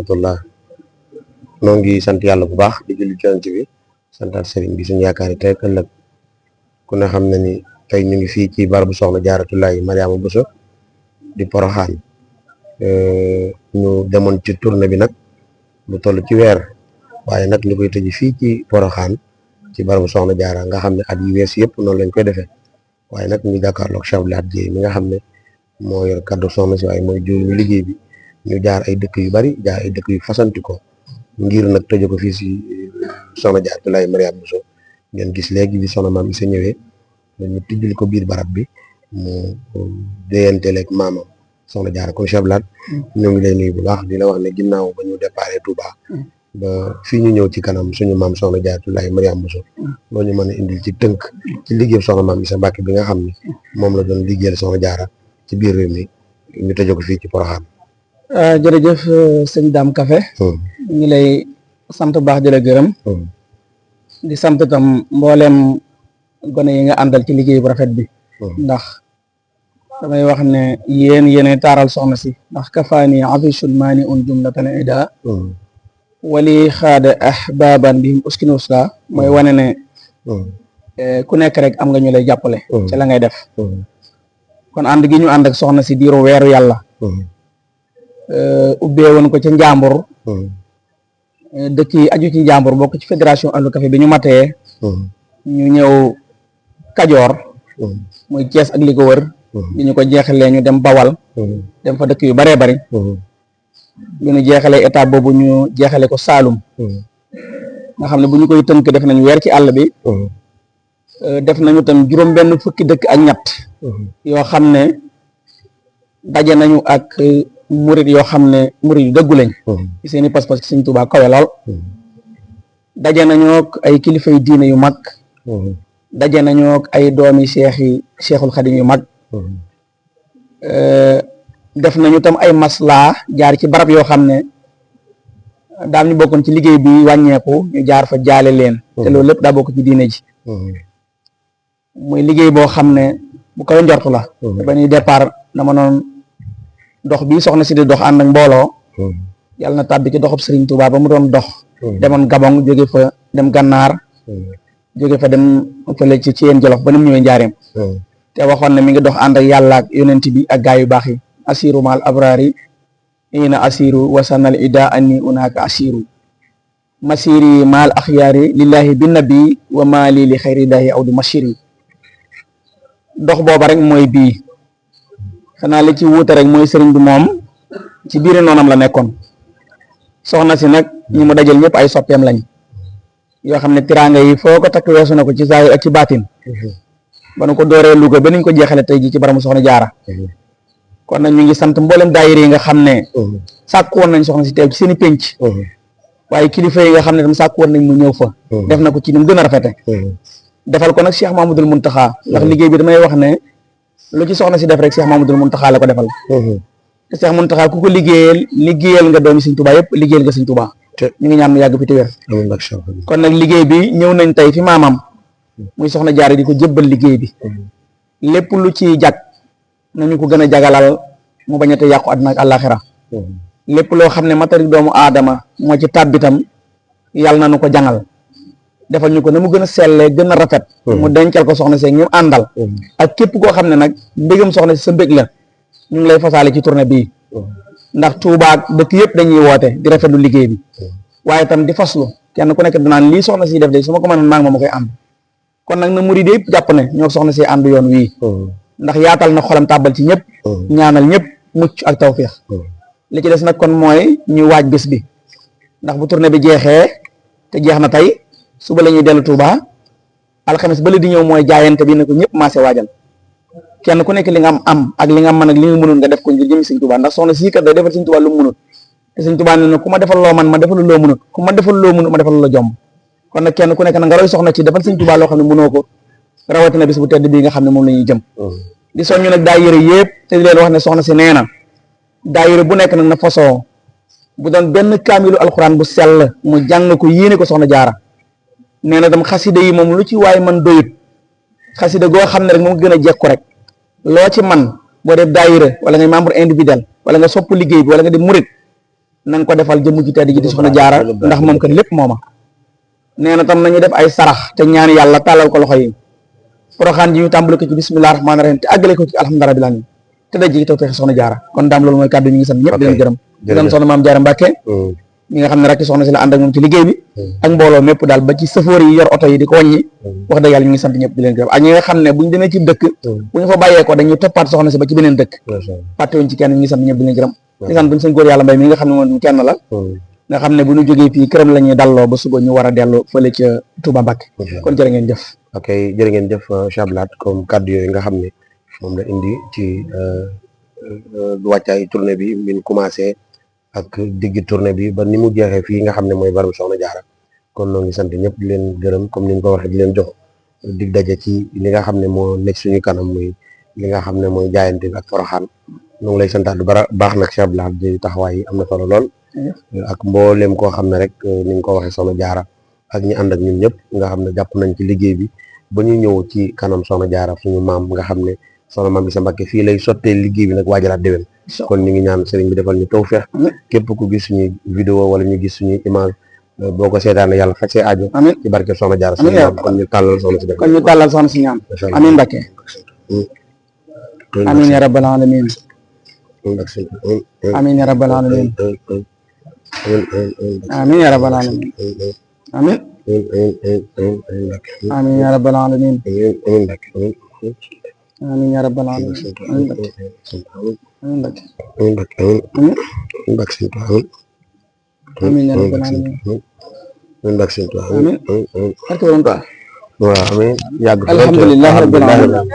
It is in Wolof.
rahmatullah noo ngi sant yàlla bu baax di julli ci Yonent bi santaat sëriñ bi suñu yaakaar yi tey ëllëg ku ne xam na ni tey ñu ngi fii ci barabu soxna Jaaratullaahi Mariama Bousso di Porokhane ñu demoon ci tournée bi nag lu toll ci weer waaye nag ñu koy tëj fii ci Porokhane ci barabu soxna Jaara nga xam ne at yi wees yëpp noonu lañ koy defee waaye nag ñu jàkkaarloog Cheikh Abdou Lahad Dieye mi nga xam ne moo yor kaddu soxna si waaye mooy jëwriñu liggéey bi ñu jaar ay dëkk yu bari jaar ay dëkk yu fasanti ko ngir nag tëjee ko fii si soxna Jaaratullaahi Mariama Bousso ngeen gis léegi bi soxna maam Isa ñëwee ñu tijjul ko biir barab bi mu déyanteeg maamam soxna Jaara kon Cheikh Abdou Lahad ñoo ngi lay nuyu bu baax di la wax ne ginnaaw ba ñu déparé Touba ba fii ñu ñëw ci kanam suñu maam soxna Jaaratullaahi Mariama Bousso loo ñu mën a indil ci tënk ci liggéey soxna maam Isa Mbàkke bi nga xam ne moom la doon liggéeyal soxna Jaara ci biir réew mi ñu tëjee ko fii ci Porokhane. jërëjëf sëñ Dame Café ñu ngi lay sant bu baax di la gërëm di sant tam mboolem gone yi nga àndal ci liggéey bu rafet bi ndax damay wax ne yéene taaral soxna si ndax kafaani afishul maani un jumlatan ida wali xaada ahbaban bihim uskin usla mooy wane ne ku nekk rek am nga ñu lay jàppale ci la ngay def kon ànd gi ñu ànd ak soxna si diiru weeru yàlla ubbee woon ko ca Njàmbur dëkk yi aju ci Njàmbur bokk ci fédération Ahlu Café bi ñu matee ñu ñëw Kajoor muy Cees ak li ko wër bi ñu ko jeexalee ñu dem Bawal dem fa dëkk yu baree bari bi ñu jeexalee étape boobu ñu jeexale ko Saalum nga xam ne bu ñu koy tënk def nañu weer ci àll bi def nañu tam juróom benn fukki dëkk ak ñett yoo xam ne daje nañu ak murid yoo xam ne murid yu dëggu lañ ci seeni pas-pas ci Sëñ Tuubaa kawe lool daje nañoo ay kilifa yu diine yu mag daje nañoo ay doomi Cheikhul Xadim yu mag def nañu tam ay maslaa jaar ci barab yoo xam ne daal ñu bokkoon ci liggéey bi wàññeeku ñu jaar fa jaale leen te loolu lépp daa bokk ci diine ji muy liggéey boo xam ne bu koy njortu la te ba ñuy départ dama noon dox bii soxna si di dox ànd ak mbooloo yàlla na tàbbi ci doxub Serigne Touba ba mu doon dox demoon Gabon jóge fa dem Gànnaar jóge fa dem fële ci yéen Jolof ba ni mu ñëwee Njaareem te waxoon ne mi ngi dox ànd ak yàlla ak yonent bi ak gaa yu baax yi asiru maal abrari ina asiru wasanal ida anni unaka asiru masiri maal axyaari lillahi bi nabi wa maali li xayrillahi aw du mashiri dox booba rek mooy bii xanaa li ci wuute rek mooy sëriñ bi moom ci biir noonam la nekkoon soxna si nag ñi mu dajal ñëpp ay soppeem lañ yoo xam ne tiraanga yi foo ko takk weesu na ko ci zaahir ak ci baatin ba nu ko dooree Louga ba niñ ko jeexale tey ji ci baramu soxna Jaara kon nag ñu ngi sant mboolem daayira yi nga xam ne sàkku woon nañ soxna si teew ci seen i pénc waaye kilifa yi nga xam ne tam sàkku woon nañ mu ñëw fa def na ko ci ni mu gën a rafete defal ko nag Cheikh Mamadul Muntaxa ndax liggéey bi damay wax ne lu ci soxna si def rek Cheikh Mamadul Muntaxa la ko defal te Cheikh Muntaxa ku ko liggéeyal nga doomi Sëñ Tuubaa yëpp liggéeyal nga Sëñ Tuubaa ñu ngi ñaan mu yàgg fi te wér kon nag liggéey bi ñëw nañ tey fi maamam muy soxna Jaara di ko jébbal liggéey bi lépp lu ci jag nañu ko gën a jagalal mu bañ a te yàqu àdduna ak àllaaxira lépp loo xam ne matari doomu aadama moo ci tàbbitam yàlla na nu ko jangal defal ñu ko na mu gën a sellee gën a rafet mu dencal ko soxna si ñu àndal ak képp koo xam ne nag mbégam soxna si sa mbég la ñu ngi lay fasaale ci tournée bii ndax Touba ak dëkk yëpp dañuy woote di rafetlu liggéey bi waaye itam di faslu kenn ku nekk danaan lii soxna si def de su ma ko mënoon maa ngi ma koy ànd kon nag na murid yëpp jàpp ne ñoo soxna si ànd yoon wii ndax yaatal na xolam tàbbal ci ñëpp ñaanal ñëpp mucc ak tawféex li ci des nag kon mooy ñu waaj bés bi ndax bu tournée bi jeexee te jeex na tey suba la ñuy dellu Touba alxames ba la di ñëw mooy jaayante bi ne ko ñëpp maase waajal kenn ku nekk li nga am ak li nga mën ak li nga mënul nga def ko ngir jëmi Sëñ Touba ndax soxna sii kat day defal Sëñ Touba lu mu mënut te Sëñ Touba ne na ku ma defal loo man ma defal loo mënut ku ma defal loo mënut ma defal loo jomb kon nag kenn ku nekk na nga roy soxna ci defal Sëñ Touba loo xam ne mënoo ko rawatina bis bu tedd bii nga xam ne moom la ñuy jëm di soññu nag daayira yëpp te di leen wax ne soxna si nee na daayira bu nekk nag na fasoo bu doon benn kaamilu alxuraan bu sell mu jàng ko yéene ko soxna Jaara nee na tam xasida yi moom lu ci waay man doyut xasida goo xam ne rek moom gën a jekku rek loo ci man boo def daayira wala ngay membre individuel wala nga sopp liggéey bi wala nga di murit na nga ko defal jëmm ji tedd ji di soxna jaara ndax moom kat lépp mooma nee na tam nañu def ay sarax te ñaan yàlla tàllal ko loxo yi Poroxaan ji ñu tàmbali ko ci bismillah rahmaani rahim te àggale ko ci alhamdulilah rabbil alamin te day jigi taw fexe soxna jaara kon daam loolu mooy kàddu ñu ngi sant ñëpp di leen gërëm di leen soxna maam jaara Mbàkke ñi nga xam ne rek soxna si la ànd ak moom ci liggéey bi ak mbooloo mépp daal ba ci sëfoor yi yor oto yi di ko wàññi wax dëgg yàlla ñu ngi sant ñëpp di leen gërëm ak ñi nga xam ne bu ñu demee ci dëkk bu ñu fa bàyyee ko dañuy toppaat soxna si ba ci beneen dëkk fàttewuñ ci kenn ñu ngi sant ñëpp di leen gërëm di sant buñ seen góor yàlla mbay mi nga xam ne moom kenn la nga xam ne bu ñu jógee fii këram la ñuy dalloo ba suba ñu war a dellu fële ca Touba Mbacké kon jërë ngeen jëf ok jërë ngeen jëf Cheikh Abdou Lahad comme kàddu yooyu nga xam ne moom la indi ci wàccaay tournée bi min commencé ak diggi tournée bi ba ni mu jeexee fii nga xam ne mooy barabu soxna jaara kon noo ngi sant ñëpp di leen gërëm comme ni ñu ko waxee di leen jox dig daje ci li nga xam ne moo nekk suñu kanam muy li nga xam ne mooy jaayante bi ak Poroxaan ñoo ngi lay santaat baax nag Cheikh Abdou Lahad di taxawaay yi am na solo lool ak mbooleem koo xam ne rek ni nga ko waxee soxna jaara ak ñi ànd ak ñun ñëpp nga xam ne jàpp nañ ci liggéey bi ba ñu ñëw ci kanam soxna jaara suñu maam nga xam ne soxna maam Issa Mbacké fii lay sottee liggéey bi nag waajalaat déwén kon ñu ngi ñaan sëriñ bi defal ñu tawfeex képp ku gis suñuy vidéo wala ñu gis suñuy image boo ko seetaane yàlla faj see aajo ci barke soxna jaara suñu maam kon ñu tàllal soxna si def kon ñu tàllal soxna si ñaan amiin Mbacké amiin ya rabbal alamin amiin ya rabbal alamin amiin ya rabbal alamin amiin amiin ya rabbal alamin amiin ya rabbal alamin amiin Mbacké amiin ya rabbal alamin amiin amiin waaw amiin yàgg alhamdulillahi rabbil alamin